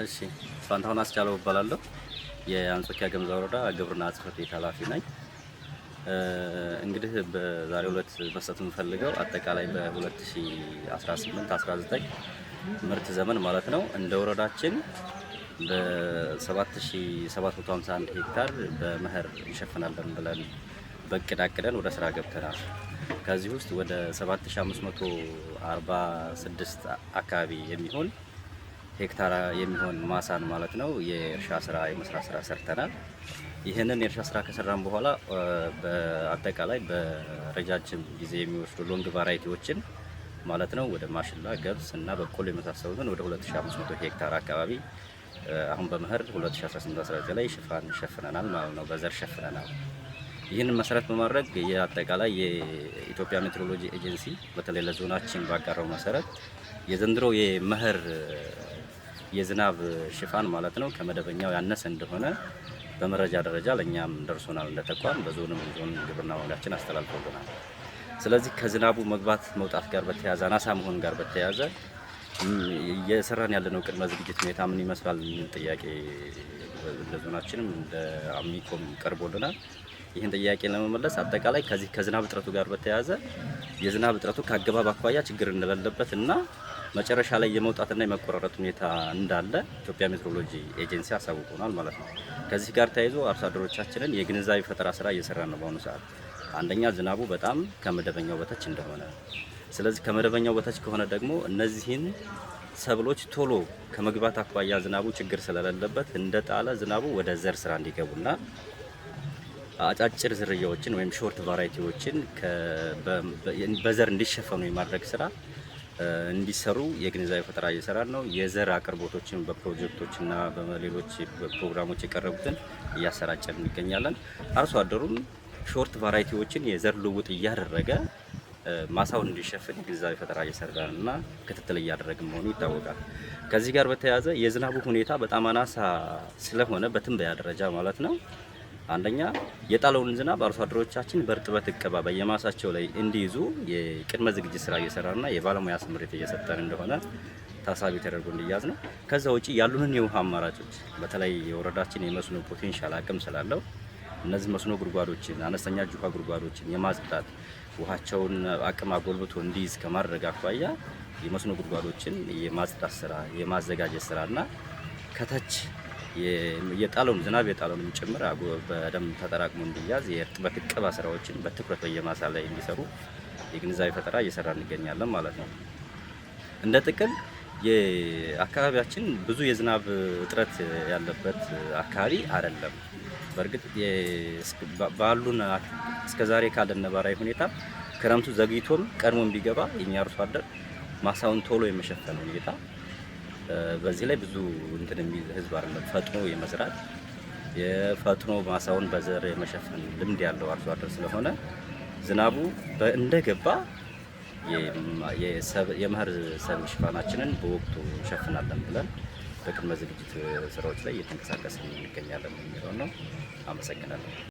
እሺ፣ ፋንታሁን አስቻለው እባላለሁ። የአንጾኪያ ገምዛ ወረዳ ግብርና ጽሕፈት ቤት ኃላፊ ነኝ። እንግዲህ በዛሬው ዕለት መስጠት የምፈልገው አጠቃላይ በ2018 19 ምርት ዘመን ማለት ነው እንደ ወረዳችን በ7751 ሄክታር በመኸር እንሸፍናለን ብለን በእቅድ አቅደን ወደ ስራ ገብተናል። ከዚህ ውስጥ ወደ 7546 አካባቢ የሚሆን ሄክታር የሚሆን ማሳን ማለት ነው የእርሻ ስራ የመስራት ስራ ሰርተናል። ይህንን የእርሻ ስራ ከሰራን በኋላ በአጠቃላይ በረጃጅም ጊዜ የሚወስዱ long variety ዎችን ማለት ነው ወደ ማሽላ፣ ገብስ እና በቆሎ የመሳሰሉትን ወደ 2500 ሄክታር አካባቢ አሁን በመኸር 2018/19 ላይ ሽፋን ሸፍነናል ማለት ነው፣ በዘር ሸፍነናል። ይህንን መሰረት በማድረግ የአጠቃላይ የኢትዮጵያ ሜትሮሎጂ ኤጀንሲ በተለይ ለዞናችን ባጋራው መሰረት የዘንድሮ የመኸር የዝናብ ሽፋን ማለት ነው ከመደበኛው ያነሰ እንደሆነ በመረጃ ደረጃ ለእኛም ደርሶናል። እንደ ተቋም በዞንም ዞን ግብርና መምሪያችን አስተላልፎልናል። ስለዚህ ከዝናቡ መግባት መውጣት ጋር በተያያዘ፣ አናሳ መሆን ጋር በተያያዘ እየሰራን ያለነው ቅድመ ዝግጅት ሁኔታ ምን ይመስላል የሚል ጥያቄ እንደ ዞናችንም እንደ አሚኮም ቀርቦልናል። ይህን ጥያቄ ለመመለስ አጠቃላይ ከዚህ ከዝናብ እጥረቱ ጋር በተያያዘ የዝናብ እጥረቱ ከአገባብ አኳያ ችግር እንደሌለበት እና መጨረሻ ላይ የመውጣትና የመቆራረጥ ሁኔታ እንዳለ ኢትዮጵያ ሜትሮሎጂ ኤጀንሲ አሳውቆናል ማለት ነው። ከዚህ ጋር ተያይዞ አርሶ አደሮቻችንን የግንዛቤ ፈጠራ ስራ እየሰራ ነው በአሁኑ ሰዓት። አንደኛ ዝናቡ በጣም ከመደበኛው በታች እንደሆነ፣ ስለዚህ ከመደበኛው በታች ከሆነ ደግሞ እነዚህን ሰብሎች ቶሎ ከመግባት አኳያ ዝናቡ ችግር ስለሌለበት እንደጣለ ዝናቡ ወደ ዘር ስራ እንዲገቡና አጫጭር ዝርያዎችን ወይም short variety ዎችን በዘር እንዲሸፈኑ የማድረግ ስራ እንዲሰሩ የግንዛቤ ፈጠራ እየሰራን ነው። የዘር አቅርቦቶችን በፕሮጀክቶችና በሌሎች ፕሮግራሞች የቀረቡትን እያሰራጨን እንገኛለን። አርሶ አደሩም short variety ዎችን የዘር ልውውጥ እያደረገ ማሳውን እንዲሸፍን የግንዛቤ ፈጠራ እየሰራን እና ክትትል እያደረግን መሆኑ ይታወቃል። ከዚህ ጋር በተያያዘ የዝናቡ ሁኔታ በጣም አናሳ ስለሆነ በትንበያ ደረጃ ማለት ነው፣ አንደኛ የጣለውን ዝናብ አርሶ አደሮቻችን በእርጥበት እቀባ በየማሳቸው ላይ እንዲይዙ የቅድመ ዝግጅት ስራ እየሰራና የባለሙያ ስምሪት እየሰጠን እንደሆነ ታሳቢ ተደርጎ እንዲያዝ ነው። ከዛ ውጪ ያሉንን የውሃ አማራጮች በተለይ የወረዳችን የመስኖ potential አቅም ስላለው እነዚህ መስኖ ጉድጓዶችን፣ አነስተኛ ውሃ ጉድጓዶችን የማጽዳት፣ ውሃቸውን አቅም አጎልብቶ እንዲይዝ ከማድረግ አኳያ የመስኖ ጉድጓዶችን የማጽዳት ስራ፣ የማዘጋጀት ስራና ከታች የጣለውን ዝናብ የጣለውንም ጭምር በደንብ ተጠራቅሞ እንዲያዝ የእርጥበት እቀባ ስራዎችን በትኩረት በየማሳ ላይ እንዲሰሩ የግንዛቤ ፈጠራ እየሰራ እንገኛለን ማለት ነው። እንደ ጥቅል የአካባቢያችን ብዙ የዝናብ እጥረት ያለበት አካባቢ አይደለም። በእርግጥ ባሉን እስከዛሬ ካለን ነባራዊ ሁኔታ ክረምቱ ዘግይቶም ቀድሞም ቢገባ የኛ አርሶ አደር ማሳውን ቶሎ የመሸፈን ሁኔታ በዚህ ላይ ብዙ እንትን የሚል ህዝብ አይደለም። ፈጥኖ የመዝራት፣ የፈጥኖ ማሳውን በዘር የመሸፈን ልምድ ያለው አርሶ አደር ስለሆነ ዝናቡ እንደገባ የመኸር ሰብል ሽፋናችንን በወቅቱ እንሸፍናለን ብለን በቅድመ ዝግጅት ስራዎች ላይ እየተንቀሳቀስን እንገኛለን የሚለው ነው። አመሰግናለሁ።